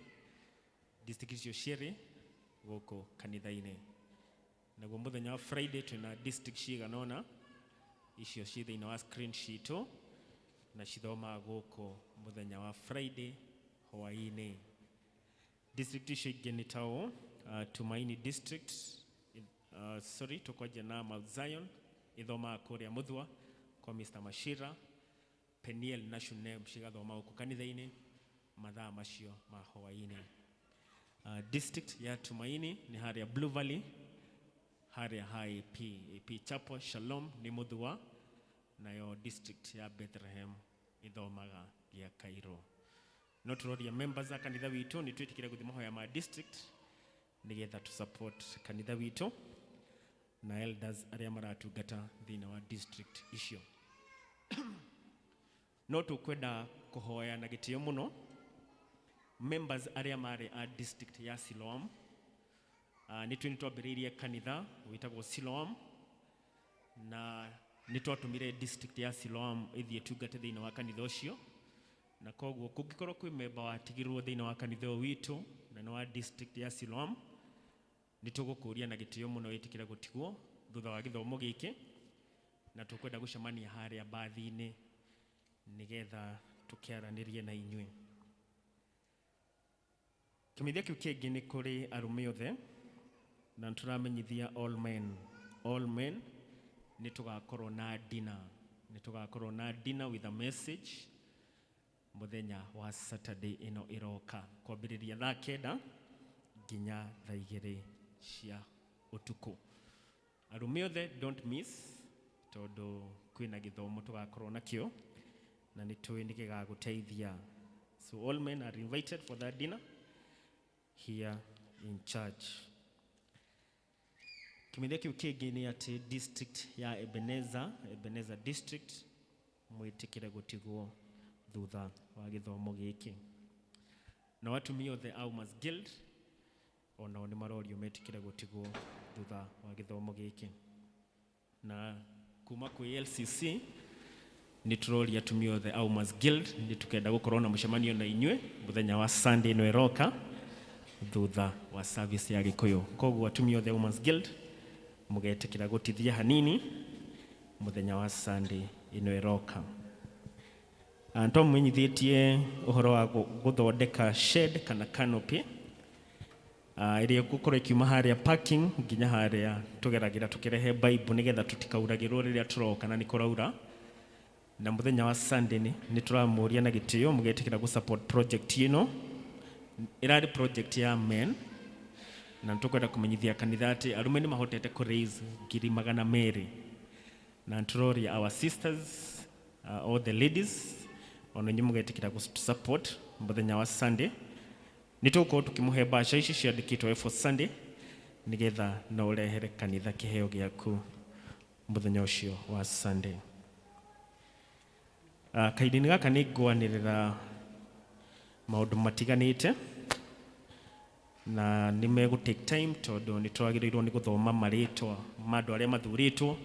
district icio cierĩ gũkũ kanitha-inĩ. Naguo mũthenya wa Friday twĩna district cigana ũna, icio ciĩ thĩinĩ wa screen citũ na cithomaga gũkũ mũthenya wa Friday hwaĩ-inĩ. District icio ingĩ nĩ ta ũũ, Tumaini district, sorry, tũkwanjia na Mount Zion ĩthomaga kũrĩa Mũthua kwa Mr. Mashira. Peniel na Shunem cigathoma gũkũ kanitha-inĩ mathaa macio ma hwaĩ-inĩ. District ya Tumaini nĩ harĩa Blue Valley, harĩa ha AP, AP Chapel. Shalom nĩ Mũthua, nayo district ya Bethlehem ĩthomaga gĩa Cairo. No tũroria members a kanitha witũ nĩ twĩtĩkĩre gũthiĩ mahoya ma district nĩgetha tũ support kanitha witũ na elders arĩa maratungata thĩinĩ wa district icio. No tũkwenda kũhoya na gĩtĩo mũno members arĩa marĩ a district ya Siloam. Nĩ twĩ nĩ twambĩrĩirie kanitha wĩtagwo Siloam na nĩ twatũmire district ya Siloam ĩthiĩ tungate thĩinĩ wa kanitha ũcio, na koguo kũngĩkorwo kwĩ memba watigirwo thĩinĩ wa kanitha ũyũ witũ na nĩ wa district ya Siloam, nĩ tũgũkũria na gĩtĩo mũno wĩtĩkĩre gũtigwo thutha wa gĩthomo gĩkĩ, na tũkwenda gũcemania harĩa mbathi-inĩ nĩgetha tũkĩaranĩrie na inyuĩ. Kĩmenyithia kĩu kĩngĩ nĩ kũrĩ arũme othe, na nĩtũramenyithia all men, all men nĩ tũgakorwo na dinner, nĩ tũgakorwo na dinner with a message mũthenya wa Saturday ĩno ĩroka kwambĩrĩria thaa 9 nginya thaa 2 cia ũtukũ. Arũme othe, don't miss, tondũ kwĩna gĩthomo tũgakorwo nakĩo na nĩ tũĩ nĩ gĩgagũteithia. So all men are invited for that dinner here in church. Kĩmenyithia kĩu kĩngĩ nĩ atĩ district ya Ebenezer, Ebenezer district, mwĩtĩkĩre gũtigwo thutha wa gĩthomo gĩkĩ. Na atumia othe a Women's Guild onao nĩ marorio metĩkĩre gũtigwo thutha wa gĩthomo gĩkĩ. Na kuma kwĩ LCC nĩ tũroria atumia othe a Women's Guild nĩ tũkenda gũkorwo na mũcemanio na inyuĩ mũthenya wa Sunday ĩno ĩroka thutha wa service ya Gĩkũyũ. Koguo atumia othe a Women's Guild mũgetĩkĩra gũtithia hanini mũthenya wa Sunday ĩno ĩroka. Twamũmenyithĩtie ũhoro wa gũthondeka shed kana canopy ĩrĩa ĩgũkorwo ĩkiuma harĩa parking nginya harĩa tũgeragĩra tũkĩrehe Bible nĩgetha tũtikauragĩrwo rĩrĩa tũroka na nĩ kũraura. Na mũthenya wa Sunday nĩ tũramũria na gĩtĩo mũgetĩkĩra gũ support project ĩno. Ĩrarĩ project ya men, na nĩ tũkwenda kũmenyithia kanitha atĩ arũme nĩ mahotete kũ raise 200,000, na nĩ tũroria our sisters, all the ladies, ona inyuĩ mũgetĩkĩra gũ support mũthenya wa Sunday. Nĩ tũgũkorwo tũkĩmũhe mbaca ici ciandĩkĩtwo for Sunday nĩgetha no ũrehere kanitha kĩheo gĩaku mũthenya ũcio wa Sunday. Kahinda-inĩ gaka nĩ ngwanĩrĩra maũndũ matiganĩte na nĩ megũ take time tondũ nĩ twagĩrĩirwo nĩ gũthoma marĩtwa ma andũ arĩa mathurĩtwo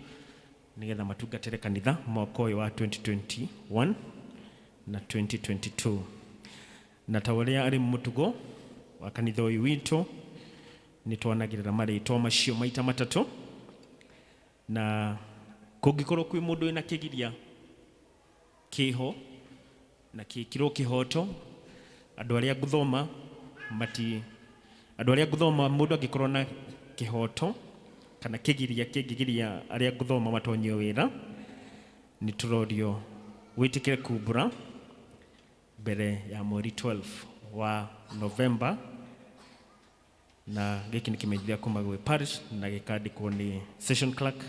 nĩgetha matungatĩre kanitha mwaka ũyũ wa 2021 na 2022. Na ta ũrĩa arĩ mũtugo wa kanitha ũyũ witũ, nĩ twanagĩrĩra marĩtwa macio maita matatũ, na kũngĩkorwo kwĩ mũndũ wĩna kĩgiria kĩho na kĩkirwo kĩhoto, andũ arĩa ngũthoma mati andũ arĩa ngũthoma, mũndũ angĩkorwo na kĩhoto kana kĩgiria kĩngĩgiria arĩa ngũthoma matonyio wĩra, nĩ tũrorio wĩtĩkĩre kumbũra mbere ya mweri 12 wa November. Na gĩkĩ nĩ kĩmenyithia kuma gwĩ parish na gĩkandĩkwo nĩ session clerk,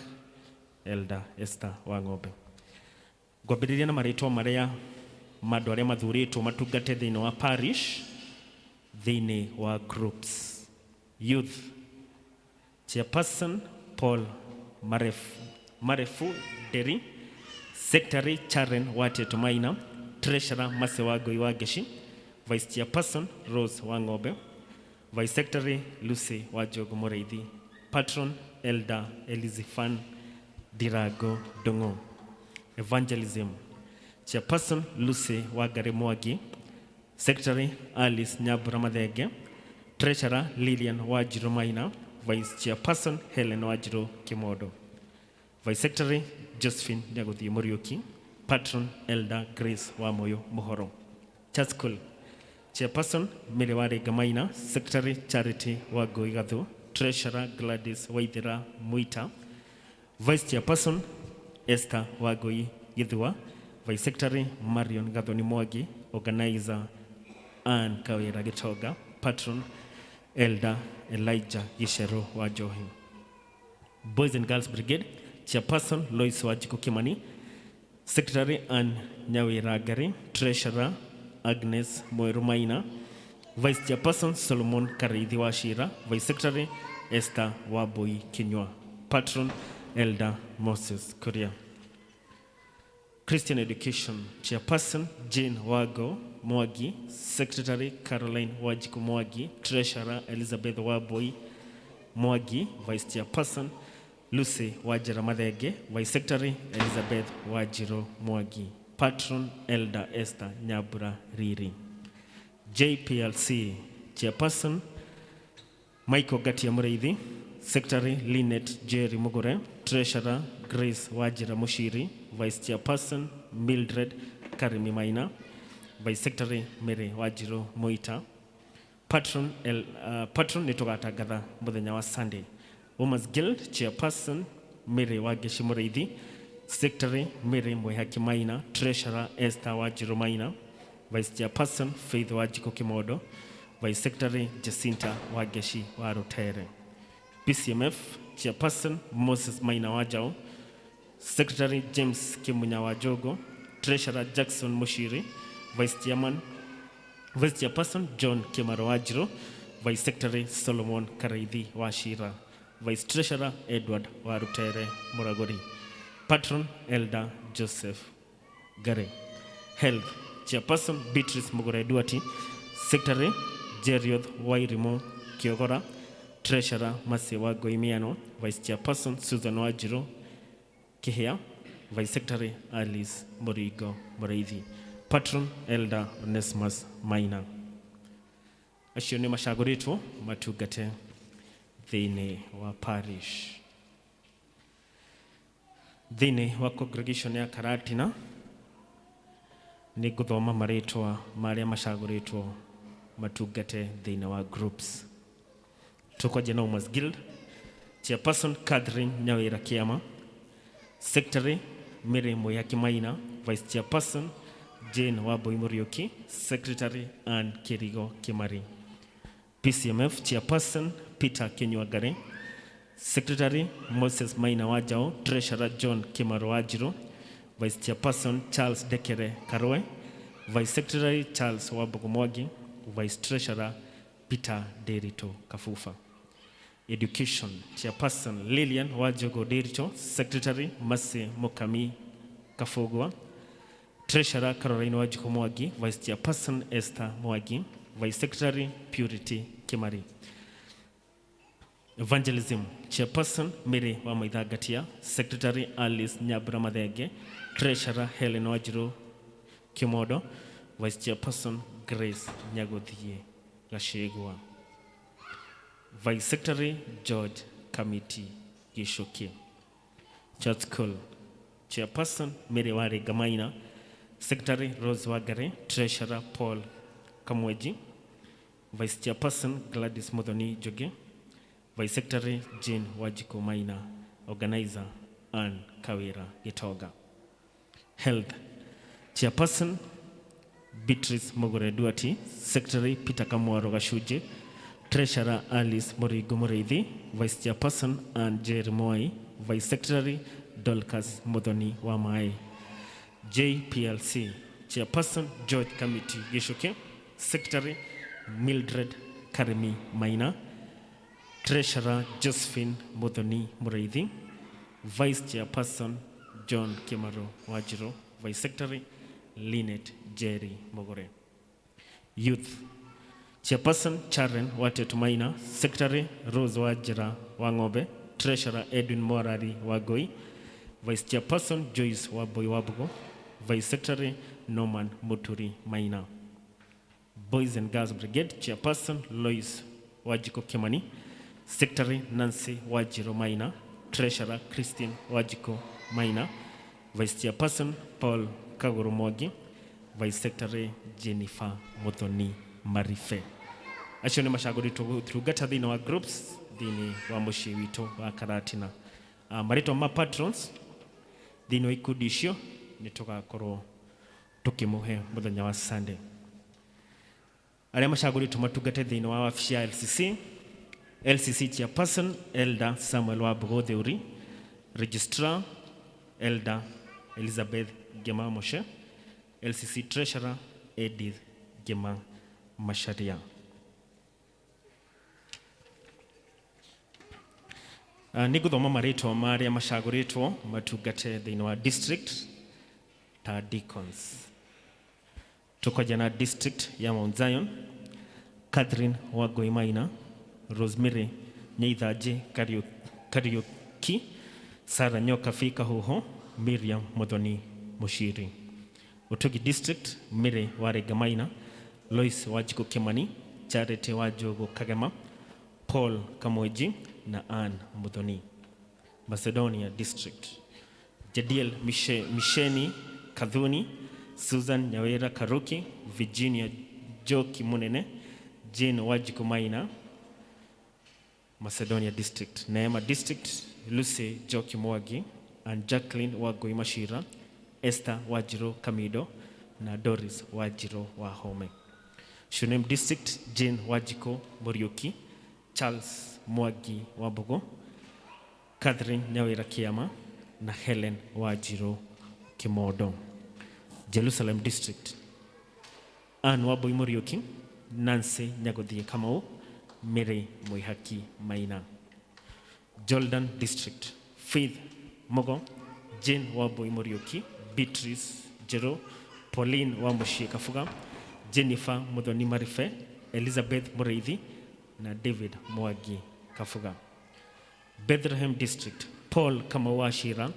Elder Esther wa Ng'ombe. Ngwambĩrĩria na marĩtwa marĩa ma andũ arĩa mathurĩtwo matungate thĩinĩ wa parish thĩinĩ wa groups. Youth chairperson Paul Marefu Nderi, secretary Charen Wateto Maina, treasurer Mase Wangui wa Ngeci, vice chairperson Rose wa Ng'ombe, vice secretary Lucy wa Njogu Mũrĩithi, patron Elder Elizifan Dirago Dongo. Evangelism, Chairperson Lucy Wangari Mwangi, Secretary Alice Nyambura Mathenge, Treasurer Lilian Wanjiru Maina, Vice Chairperson Helen Wanjiru Kimodo, Vice Secretary Josephine Nyaguthii Muriuki, Patron Elder Grace Wamoyo Muhoro. Church School, Chairperson Mary Warĩnga Maina, Secretary Charity Wangui Gathu, Treasurer Gladys Waithera Muita, Vice Chairperson Esther Wangui Githua, Vice Secretary Marion Gathoni Mwangi, Organizer Ann Kawira Gitonga, Patron Elder Elijah Gicheru wa Njohi. Boys and Girls Brigade, Chairperson Lois Wanjiku Kimani, Secretary Ann Nyawira Ngari, Treasurer Agnes Mweru Maina, Vice Chairperson Solomon Kariithi Wachira, Vice Secretary Esther Wambui Kinyua, Patron Elder Moses Kuria. Christian Education, Chairperson Jane Wago Mwangi, Secretary Caroline Wanjiku Mwangi, Treasurer Elizabeth Wambui Mwangi, Vice Chairperson Lucy Wanjira Mathenge, Vice Secretary Elizabeth Wanjiru Mwangi, Patron Elder Esther Nyambura Riri. JPLC, Chairperson Michael Gatia Mũrĩithi, Secretary Lynette Jerry Mugure, Treasurer Grace Wajira Mushiri, Vice Chairperson Mildred Karimi Maina, Vice Secretary Mary Wanjiru Muita, Patron, Patron nĩ tũgatangatha mũthenya wa Sunday. Women's Guild Chairperson Mary Wangeshi Mũrĩithi, Secretary Mary Mwihaki Maina, Treasurer Esther Wanjiru Maina, Vice Chairperson Faith Wanjiku Kimondo, Vice Secretary Jacinta Wangeshi wa Rutere. PCMF Chairperson Moses Maina Wajao, Secretary James Kimunya Wajogo, Treasurer Jackson Mushiri, Vice Chairman, Vice Chairperson John Kimaro Wanjiru, Vice Secretary Solomon Karaithi Wachira, Vice Treasurer Edward Warutere Muragori, Patron Elder Joseph Gare. Health Chairperson Beatrice Mugure Duati, Secretary Jerioth Wairimo Kiogora, Treasurer Masi Wangui Miano, Vice Chairperson Susan Wanjiru Kihia, Vice Secretary Alice Murigo Mũrĩithi, Patron Elder Onesmus Maina. Acio nĩ macagũrĩtwo matungate thĩinĩ wa parish. Thĩinĩ wa congregation ya Karatina nĩ ngũthoma marĩtwa marĩa macagũrĩtwo matungate thĩinĩ wa groups. Tũkwanjia na Women's Guild, Chairperson Catherine Nyawira Kiama, Secretary Mary Mwihaki Maina, Vice Chairperson Jane Wambui Muriuki, Secretary Ann Kirigo Kimari. PCMF Chairperson Peter Kinyua Ngari, Secretary Moses Maina Wajao, Treasurer John Kimaro Wanjiru, Vice Chairperson Charles Dekere Karwe, Vice Secretary Charles Wambugu Mwangi, Vice Treasurer Peter Derito Kafufa. Education Chairperson Lilian Wanjogo Derito, Secretary Mercy Mukami Kafugwa, Treasurer Caroline Wanjiku Mwangi, Vice Chairperson Esther Mwangi, Vice Secretary Purity Kimari. Evangelism Chairperson Mary Wamaitha Ngatia, Secretary Alice Nyambura Mathenge, Treasurer Helen Wanjiru Kimodo, Vice Chairperson Grace Nyaguthie Gachagua. Vice Secretary George Kamiti Gichuki. Church School Chairperson Mary Wari Gamaina, Secretary Rose Wangari, Treasurer Paul Kamweji, Vice Chairperson Gladys Muthoni Njugi, Vice Secretary Jane Wanjiku Maina, Organizer Ann Kawira Gitoga. Health Chairperson Beatrice Mugure Duati, Secretary Peter Kamwaro Gachunji, Treasurer Alice Murigo Muriithi, Vice Chairperson Ann Jerry Moi, Vice Secretary Dorcas Muthoni Wamae. JPLC Chairperson George Kamiti Gichuki, Secretary Mildred Karimi Maina, Treasurer Josephine Muthoni Muriithi, Vice Chairperson John Kimaro Wanjiru, Vice Secretary Lynette Jerry Mugure. Youth Chairperson Charen Watetu Maina, Secretary Rose Wajira Wang'ombe, Treasurer Edwin Morari Wangui, Vice Chairperson Joyce Wambui Wambugu, Vice Secretary Norman Muturi Maina. Boys and Girls Brigade Chairperson Lois Wajiko Kimani, Secretary Nancy Wajiro Maina, Treasurer Christine Wajiko Maina, Vice Chairperson Paul Kaguru Mwangi, Vice Secretary Jennifer Muthoni Marife. Acio nĩ macagũrĩtwo gũtungata thĩinĩ wa groups thĩinĩ wa mũciĩ witũ wa Karatina. Marĩtwa ma patrons thĩinĩ wa ikundi icio nĩ tũgakorwo tũkĩmũhe mũthenya wa Sunday. Arĩa macagũrĩtwo matungate thĩinĩ wa wabici ya LCC, LCC Chairperson Elder Samuel Wambugu Theuri, Registrar Elder Elizabeth Gema Moshe, LCC Treasurer Edith Gema Macharia. Nĩ ngũthoma marĩtwa ma arĩa macagũrĩtwo matungate thĩinĩ wa district ta deacons. Tukwanja na district ya Mount Zion, Catherine Wangui Maina, Rosemary Nyaithanjĩ Kariuki, Sarah Nyokabi Kahuho, Miriam Muthoni Mushiri. Utugi district, Mary Warenga Maina, Lois Wanjikũ Kimani, Charity Wanjũgũ Kagema, Paul Kamweji na Ann Muthoni. Macedonia district, Jadiel Misheni Kathuni, Susan Nyawira Karuki, Virginia Joki Munene, Jane Wanjikũ Maina. Macedonia district, Neema district, Lucy Joki Mwangi and Jacqueline Wangui Machira, Esther Wanjiru Kamido na Doris Wanjiru Wahome. Shunem district, Jane Wanjikũ Muriuki, Charles Mwangi Wambugu, Catherine Nyawira Kiama na Helen Wanjiru Kimondo. Jerusalem district, Ann Wambui Muriuki, Nancy Nyaguthie Kamau, Mary Mwihaki Maina. Jordan district, Faith Mugo, Jane Wambui Muriuki, Beatrice Jero, Pauline Wamuciĩ Kabuga, Jennifer Muthoni Maribe, Elizabeth Mũrĩithi na David Mwangi Kabuga. Bethlehem district, Paul Kamau Wachira,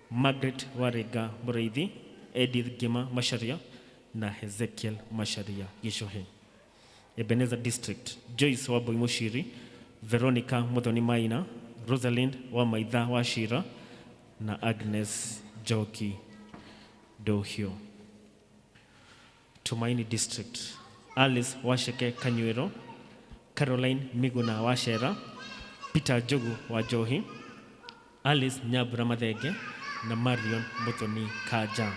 Margaret Warega Mũrĩithi, Edith Gima Macharia na Hezekiel Macharia Gichohi. Ebenezer district, Joyce Wambui Mushiri, Veronica Muthoni Maina, Rosalind Wamaitha Wachira na Agnes Njoki Nduhiu. Tumaini district, Alice Wacheke Kanyuiro, Caroline Miguna Wachera, Peter Njogu wa Njohi, Alice Nyambura Mathenge na Marion Muthoni Kanja.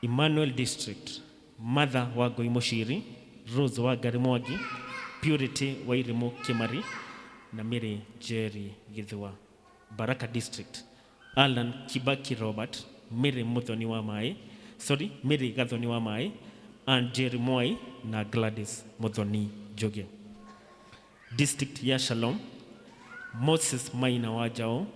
Emmanuel district, Martha Wangui Mushiri, Rose Wangari Mwangi, Purity Wairimu Kimari na Mary Jerry Githua. Baraka district, Alan Kibaki Robert, Mary Muthoni wa Mai, sorry, Mary Gathoni wa Mai, and Jerry Mwai na Gladys Muthoni Njoge. District ya Shalom, Moses Maina wa Jao,